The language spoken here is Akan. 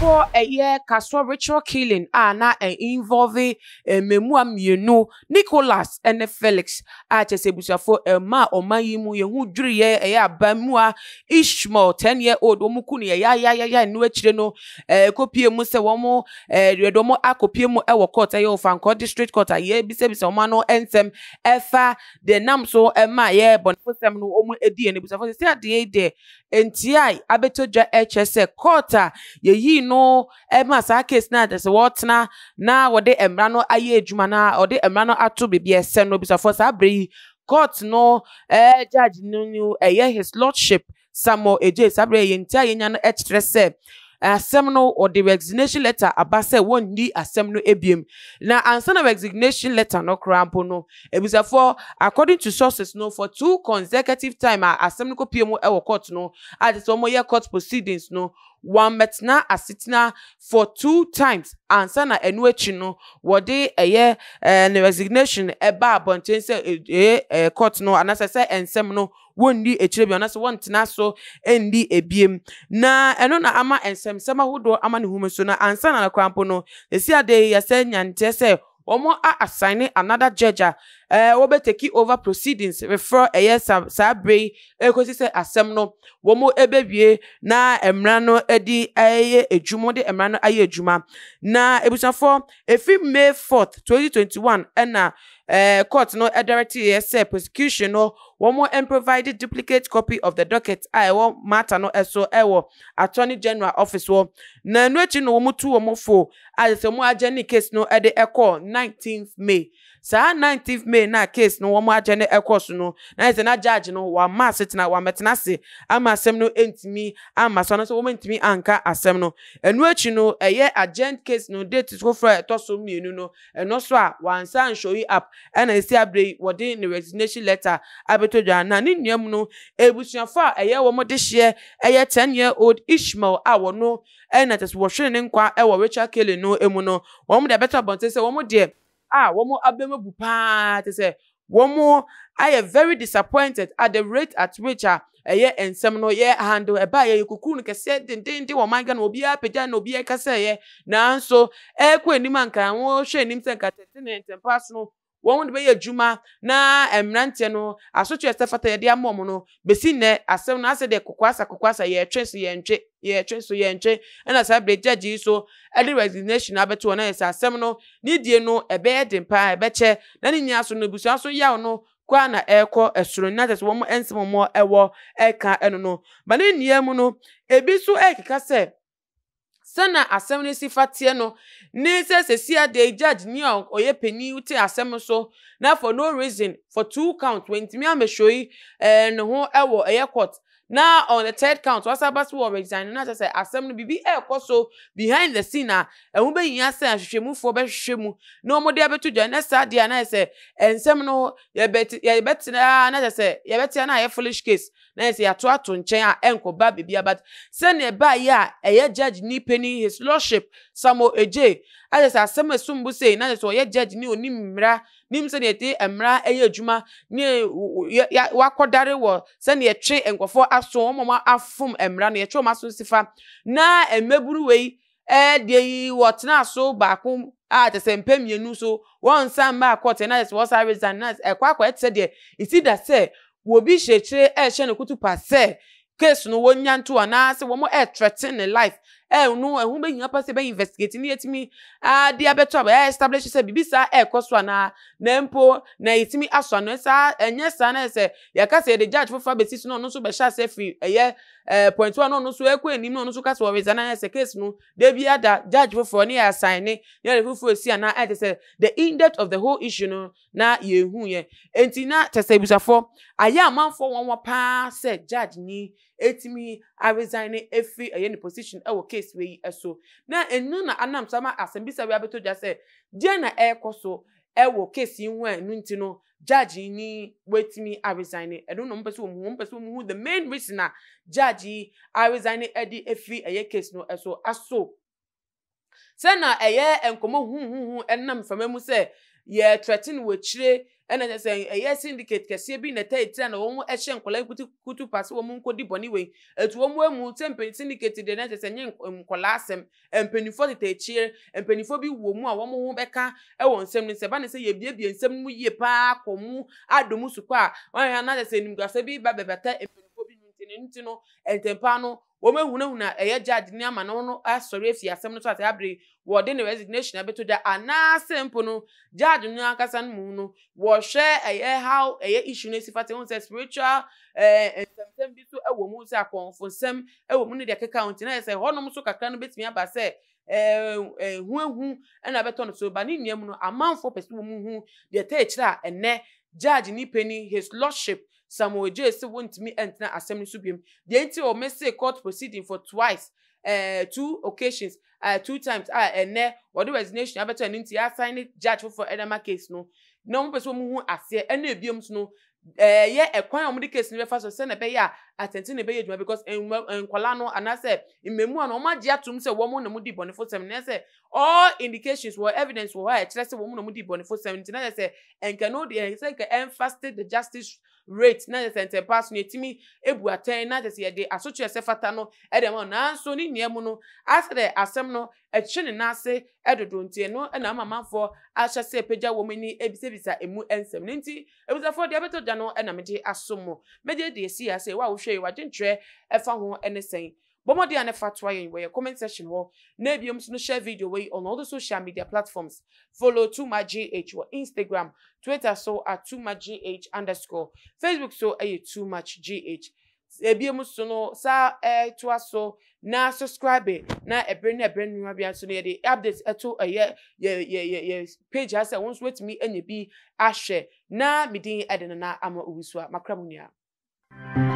Abusuafoɔ, ɛyɛ Kasoa ritual killing a na ɛ involve mmɛmua mmienu, Nicholas ne Felix, a kyerɛ sɛ abusuafoɔ ɛmaa ɔman yi mu yɛhu dwiriiɛ. Ɛyɛ abamua Ishmael, 10 year old, wɔn ku no yɛyayayaya. Ɛno akyire no ɛkɔpie mu sɛ wɔn yɛde wɔn akɔpie mu ɛwɔ court, ɛyɛ Ofankor District Court, a yɛbisabisa wɔn ano nsɛm ɛfa deɛ nam so ɛma yɛ bɔnefosɛm no wɔn adi. Ɛno abusuafoɔ, sɛ adeɛ yi deɛ ntia a abɛtɔ dwa ɛkyerɛ sɛ court a yɛyii no ɛma saa case no a kyerɛ sɛ wɔtena na wɔde mmara no ayɛ adwuma na wɔde mmara no ato baabi a ɛsɛ no, abusuafoɔ, saa berɛ yi court no judge no ɛyɛ His Lordship Samuel Adjei. Saa berɛ yi ntia yɛnya no kyerɛ sɛ asɛm no wɔde resignation letter aba sɛ wɔnni asɛm no ebiem. Na ansa na resignation letter no koraa mpo no, abusuafoɔ, according to sources no, for two consecutive time a asɛm no kɔpie mu wɔ court no, a kyerɛ sɛ wɔyɛ court proceedings no, wɔammɛtena asetena for two times ansa na ɛno akyi no wɔde ɛyɛ ne resignation ɛba abɔnten sɛ ɛyɛ court no anaasɛ sɛ nsɛm no wɔnni akyire bio anaasɛ wɔntena so nni ebiem. Na ɛno na ama nsɛmsɛm ahodoɔ ama ne home so. Na ansa na koraa mpo no, ɛsi adeɛ yi yɛsɛ nyanteɛ sɛ wɔn a assign another judge a wɔbɛ take over proceedings refer ɛyɛ saa bere yi ekosi sɛ asɛm no wɔn ɛbɛwie na mmara no de ɛyɛ adwuma, wɔde mmara no ayɛ adwuma. Na ebusuafoɔ, efi May 4th 2021 ɛna court no ɛdirect yɛ sɛ prosecution no wɔn provide duplicate copy of the docket a ɛwɔ matter no ɛso ɛwɔ Attorney General office hɔ. Na ɛno akyi no wɔn tu wɔn fo a sɛ wɔn adjourn case no ɛde ɛkɔ 19th May. Saa 19th May na case no wɔn adjourn ɛkɔ so no, na yɛ sɛ na judge no wama asetena, wamɛtena ase ama asɛm no ntumi ama so anaasɛ wɔn ntumi anka asɛm no. Ɛno akyi no ɛyɛ adjourned case no date foforɔ a ɛtɔ so mmienu no, ɛno so a wansa show up, ɛna esi abere yi wɔde ne resignation letter abɛtɔ dwa. Na ne nua mu no, ebusuafo a ɛyɛ wɔn de hyeɛ ɛyɛ 10 year old Ishmael a wɔno ɛna kyerɛ sɛ wɔhwere ne nkwa ɛwɔ ritual killing no mu no, wɔn de abɛtɔ abɔnten sɛ wɔn deɛ a wɔn abɛn abu paa te sɛ wɔn ayɛ very disappointed at the rate at which a ɛyɛ nsɛm no yɛ handle. Ɛbaa yɛ kukuru no kɛseɛ dendenden wɔ ɔman Ghana, obiara pagya na obiara kasa yɛ, nanso ɛrekɔ anim anka wɔhwɛ anim sɛ nka tete ne ntɛmpa so no wɔn de bɛyɛ adwuma na mmeranteɛ no asotwe ɛsɛ fata yɛde ama wɔn no. Besi nnɛ asɛm no asɛ deɛ kokoasa kokoasa, yɛtwe so yɛntwe, yɛtwe so yɛntwe. Ɛna saa bere judge yi so ɛde resignation abɛto hɔ na yɛ sɛ asɛm no ne die no ɛbɛyɛ den paa, ɛbɛkyɛ. Na ne nyinaa so no, ebusua so yaw no koraa na ɛrekɔ ɛsoro na kyerɛ sɛ wɔn nsɛm wɔn ɛwɔ ɛka ɛno no ba. Ne nnua mu no, ebi nso ɛrekeka sɛ sɛna asɛm no si fa teɛ no ne sɛ sɛsi adeɛ judge ni a ɔyɛ panin te asɛm so na for no reason, for two count wɔntumi amɛhwɛ yi ne ho ɛwɔ ɛyɛ court, na on the third count wasa ba so wɔ resign no, na kyerɛ sɛ asɛm no biribi ɛrekɔ so behind the scene a ɛho bɛhia sɛ ahwehwɛmufoɔ bɛhwehwɛ mu na wɔn de abɛto dwa. Na saa deɛ a na yɛ sɛ nsɛm no yɛbɛtena na kyerɛ sɛ yɛbɛtena na ayɛ foolish case na yɛ sɛ yɛato ato nkyɛn a ɛnkɔba baabi. But sɛnea ɛbaeɛ a ɛyɛ judge ni panin, His Lordship Samuel Adjei, ayɛ sɛ asɛm a ɛsom bo sei na kyerɛ sɛ ɔyɛ judge ni, onim mmara, nim sɛnea yɛde mmara ɛyɛ adwuma ne wakɔdare wɔ sɛnea yɛtwe nkurɔfoɔ aso, wɔn a afom mmara no yɛtwe wɔn aso si fa, na mmabunu wei ɛdeɛ yi wɔtena so baako a kyerɛ sɛ mpɛ mmienu so wɔn nsa mmaa court na kyerɛ sɛ wɔsa resign na ɛkɔ akɔ ɛte sɛ deɛ esi da sɛ wɔbi hyerɛkyerɛ ɛrehyɛ no kutu pa sɛ case no wɔnya nto anaasɛ wɔn ɛɛthreaten ne life. Ɛno ɛho bɛhia pa sɛ ɛbɛ investigate ne yɛtumi ade abɛto aba ɛyɛ establish sɛ biribi saa ɛɛkɔ so anaa, na mpo na yɛtumi asɔ ano. Saa ɛnyɛ saa na sɛ yɛka sɛ yɛde judge foforɔ abɛsi so na ɔno nso bɛhyɛ ase afiri ɛyɛ point one na ɔno nso ɛkɔ anim na ɔno nso ka sɛ ɔresign na sɛ case no de bi ada judge foforɔ ne yɛ assign ne yɛde foforɔ esi anaa, ɛte sɛ the in depth of the whole issue no na yɛhu yɛ. Nti na kyɛ sɛ abusuafoɔ, ayɛ amanfoɔ wɔn paa sɛ judge ni etumi aresign efiri ɛyɛ ne position ɛwɔ case wei yi so. Na ɛnu na anam so ama asɛmbisa wei abɛtɔ dwa sɛ deɛ na ɛrekɔ so ɛwɔ case yi ho a ɛnu nti no judge ni wetumi aresign. Ɛno na wɔn pɛ sɛ wɔn hu, wɔn pɛ sɛ wɔn hu the main reason a judge yi aresign ɛde efiri ɛyɛ case no ɛso aso. Sɛ na ɛyɛ nkɔmɔ huhuhu ɛnam fama mu sɛ yɛ threaten wɔ akyire. Ɛna kyerɛ sɛ ɛyɛ syndicate kɛseɛ bi na ɛtaa etire a na wɔn hyɛ nkwadaa yi kutu kutu pa sɛ wɔn nkɔdi bɔne wei. Ɛtu wɔn amu sɛ mpanyinfoɔ syndicate deɛ na kyerɛ sɛ ɛnyɛ nkwadaa asɛm. Mpanimfoɔ tete akyire, mpanimfoɔ bi wɔ mu a wɔn ho bɛka wɔ nsɛm no sɛ ɛba ne sɛ yɛbiebie nsɛm no mu yie paa kɔ mu adɔ mu so kɔ a, wɔahwɛ a na kyerɛ sɛ animguaseɛ bi ba bɛbata mpanimfoɔ bi nti no nti no ntɛmpa no wɔahunahuna ɛyɛ judge no ama no no asɔre afi asɛm no so a saa bere yi wɔde ne resignation abɛto dwa anaasɛ mpo no judge no ankasa no mu no wɔhwɛ ɛyɛ how ɛyɛ issue no si fa te ho sɛ spiritual ɛɛ nsɛmsɛm bi so ɛwɔ mu sɛ akɔnfo nsɛm ɛwɔ mu ne deɛ keka ho nti na yɛ sɛ hɔnom so kakra no betumi aba sɛ ɛɛ ɛhu ehu ɛna abɛtɔ no so ba ne nua mu no amanfoɔ pɛ sɛ wɔn hu deɛ ɛtɛ akyire a ɛnɛ judge ni panyin his lordship Samuel Gyei se wontumi ntena asɛm no so biom. Deɛ nti o missee court proceeding for twice, eh, two occasions, eh, two times a ɛnnɛ wɔde resignation abɛto ɛno nti yɛasan ne judge foforɔ ɛde ama case no na wɔn pɛ sɛ wɔn hu aseɛ ɛna ebiom nso no ɛyɛ ɛkwan a wɔde case no bɛfa so sɛ na ɛbɛyɛ a atɛntene na ɛbɛyɛ adwuma because nkwadaa no anaasɛ mmɛmua no wɔn agye atom sɛ wɔn na wɔn di bɔnefo sɛm na ɛsɛ all indications wɔ evidence wɔ hɔ a ɛkyerɛ sɛ wɔn na wɔn di bɔnefo sɛm nti na yɛ sɛ nka no deɛ sɛ nka ɛnfaste the justice rate na yɛ sɛ ntɛmpa so na yɛtumi ebu atɛn na kyerɛ sɛ yɛde asotwe ɛsɛ fata no ɛde ama nanso ne nua mu no asɛ dɛ asɛm no ɛtwe ne nan ase ɛdodo nti ɛno ɛna ama amanfoɔ ahyɛ sɛ pagya wɔn ani ebisabisa emu nsɛm ne nti abusuafoɔ deɛ ɛbɛtɔ gya no ɛna mede aso mo mɛgye deɛ esi ase wa wohwɛ yi wadwentwerɛ ɛfa ho ɛne sɛn. Bɔ mmɔden a na fa toa yɛn wɔ yɛn comment section hɔ na ebiem nso no share video wei on all the social media platforms. Follow Too Much GH wɔ Instagram, Twitter so at Too Much GH underscore, Facebook so ɛyɛ Too Much GH. Ebiem nso no saa ɛtoa so na subscribe na ɛbere ne ɛbere nua bia nso no yɛde updates ɛto ɛyɛ yɛ yɛ yɛ yɛ page ha sɛ wɔn nso atumi anya bi ahwɛ na medin ɛde nana ama owusu a makra mu nua.